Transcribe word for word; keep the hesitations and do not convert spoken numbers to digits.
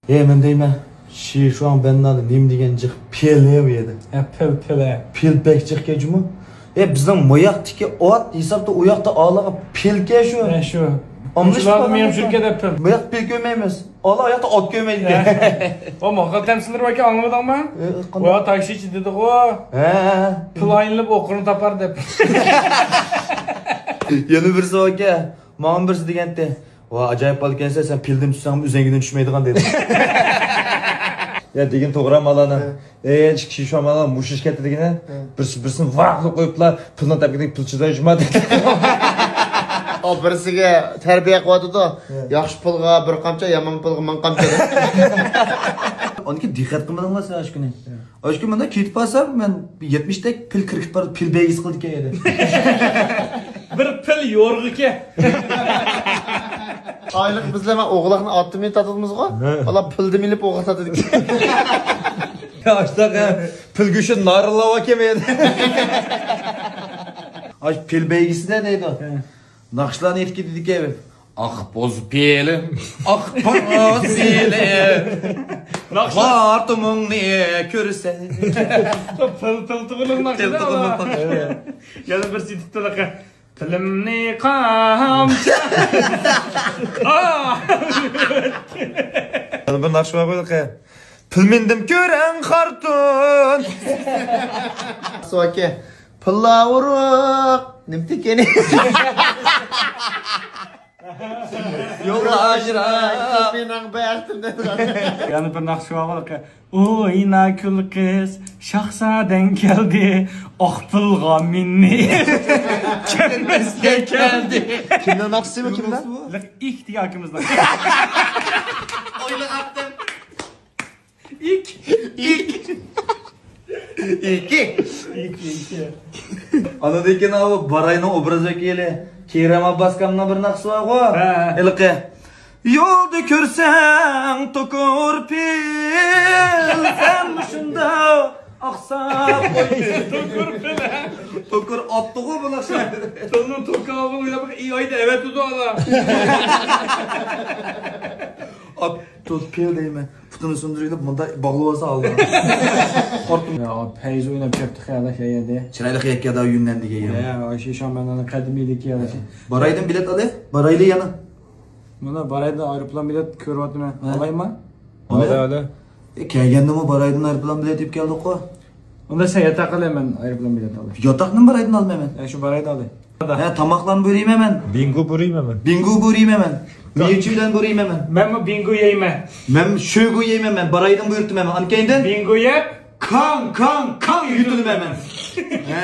ھە، مەن دەيمەن، شىشۇاڭ بەننادا نېمە دېگەن جىق پىل ھە ئۇ يەردە. ھە، پىل، پىل، ھە. پىل بەك جىق كەن جۇمۇ. ھە، بىزنىڭ مۇياقتىكى ئات ھېسابتا ئۇ ياقتا ئالىغا پىل كەن شۇ. ھە، شۇ. ئاملىشىپ شۇلاردا قالغان مېڭىپ يۇركەن دە پىل. مۇياق پىل كۆرمەيمىز. ئالا ياقتا ئات كۆرمەيدىكەن. ھە. ئۇ ماقال تەمسىللىرى باركەن، ئاڭلىمىدىڭمۇ؟ ئە، قانداق؟ ۋا تاكسىچى دېدىغۇ. ھە. پىل ئايلىنىپ ئوقۇرنى تاپار دەپ. يەنە بىرسى باركەن. ماڭا بىرسى دېگەنتى، ۋا ئاجايىپ بالىكەنسەن، سەن پىلدىن چۈشسەڭمۇ ئۆزەڭگىدىن چۈشمەيدىغان دېدى. يا دېگىنى توغرا مالانا. ھە. ئەي، ئىككى كىشى شۇ مانا مۇشۇ ئىش كەتتى دېگىنە. ھە. بىرسى بىرسىنى ۋاقلىق قويۇپلا، پىلنىڭ تەپكىدىكى پىل چىداي جۇما دېدى. ئا، بىرسىگە تەربىيە قىلىۋاتىدۇ. ھە. ياخشى پىلغا بىر قامچا، يامان پىلغا مىڭ قامچا دەپ. ئانكى دىققەت قىلمىدىڭلار سەن ئاشۇ كۈنى. ھە. ئاشۇ كۈنى مانا كېتىپ قالسام، مەن يەتمىشتەك پىل كىرىپ بارىدۇ، پىل بەيگىسى قىلىدىكەن يەنە. بىر پىل يورغىكەن. ئايلىق بىزلەر مانا ئوغلاقنى ئاتتىمى تاتىدىمىزغۇ؟ ھە. ئالا پىلدە مېلىپ ئوغلاق تاتىدىكەن. يا ئاشتاق، ھە، پىل گۆشى نارىنلاۋا كېمەيدۇ. ئاش پىل بەيگىسىدە دەيدۇ. ھە. ناخشىلارنى ئېيتىپ كېتىدىكەن. ئاق بوز پىلىم، ئاق بوز پىلىم. ناخشا. قارتىمىڭنى كۆرسەم. پىل، پىل تۇغۇلۇق ناخشا. پىل تۇغۇلۇق ناخشا. يەنە بىرسى ئېيتىپتۇ. پىلىمنى قامچا. يەنە بىر ناخشا بار بۇ. پىل مىندىم كۆرەڭ خارتون. سوكى. پىللا ئۇرۇق. نېمە تېكىنى؟ يولداش. مېنىڭ بەختىم دەپ. يەنە بىر ناخشا بار بۇ. ئوينا كۈل قىز، شاھزادەڭ كەلدى، ئاق پىلغا مىنىپ كەلمەسكە كەلدى. كىمنىڭ ناخشىسى بۇ، كىمنىڭ؟ لىق ئىك دېگەن ئاكىمىزنىڭ. ئويلىغانتىم. ئىك. ئىك. ئىكى. ئىك، ئىكى. ئانىدىن كېيىن ئاۋۇ باراينىڭ ئوبراز ۋەكىلى كېرەم ئابباسكامنىڭ بىر ناخشىسى بارغۇ. ھە. ھېلىقى. يولدا كۆرسەڭ توكۇر پىل، سەن مۇشۇنداق ئاقساپ قويدى. توكۇر پىل، ھە؟ توكۇر ئاتتىغۇ بۇ ناخشا. پىلنىڭ توكى ئالغىلى ئۇيلاپ، ئى ئايدا ئەۋەتىدۇ ئالا. ئات، توت پىل دەيمەن. پۇتىنى سۇندۇرۇپ مۇنداق باغلىۋالسا ئالدى. قورقتۇم. يا، پەيزى ئويناپ كەپتۇ خىياللار يەردە. چىرايلىق يەككە داۋ يۈننەندىگە يەم. يا، شىشاڭ مەننىڭ قەدىمىيلىكى يا. بارايدىن بېلەت ئالە، بارايلى يەنە. مانا بارايدىن ئايروپىلان بېلەت كۆرۈۋاتىمەن. ھە. ئالايمۇ؟ ئالە، ئالە. ئالە. ئالە. ئە، كەلگەندىمۇ بارايدىن ئايروپىلان بېلەت ئېلىپ كەلدۇققۇ. ئۇندا سەن ياتاق ئالە، مەن ئايروپىلان بېلەت ئالاي. ياتاقنى بارايدىن ئالىمەن مەن. ئە، شۇ بارايدىن ئالە. ھە، تاماقلارنى بۇيرۇيمەن مەن. بىنگو بۇيرۇيمەن مەن. بىنگو بۇيرۇيمەن مەن. مېۋە-چېۋىلەرنى بۇيرۇيمەن مەن. مەنمۇ بىنگو يەيمەن. مەن شۆگو يەيمەن مەن. بارايدىن بۇيرۇتىمەن مەن. ئانكەيدىن. بىنگو يەپ. كاڭ، كاڭ، كاڭ يۇتۇلىمەن مەن. ھە.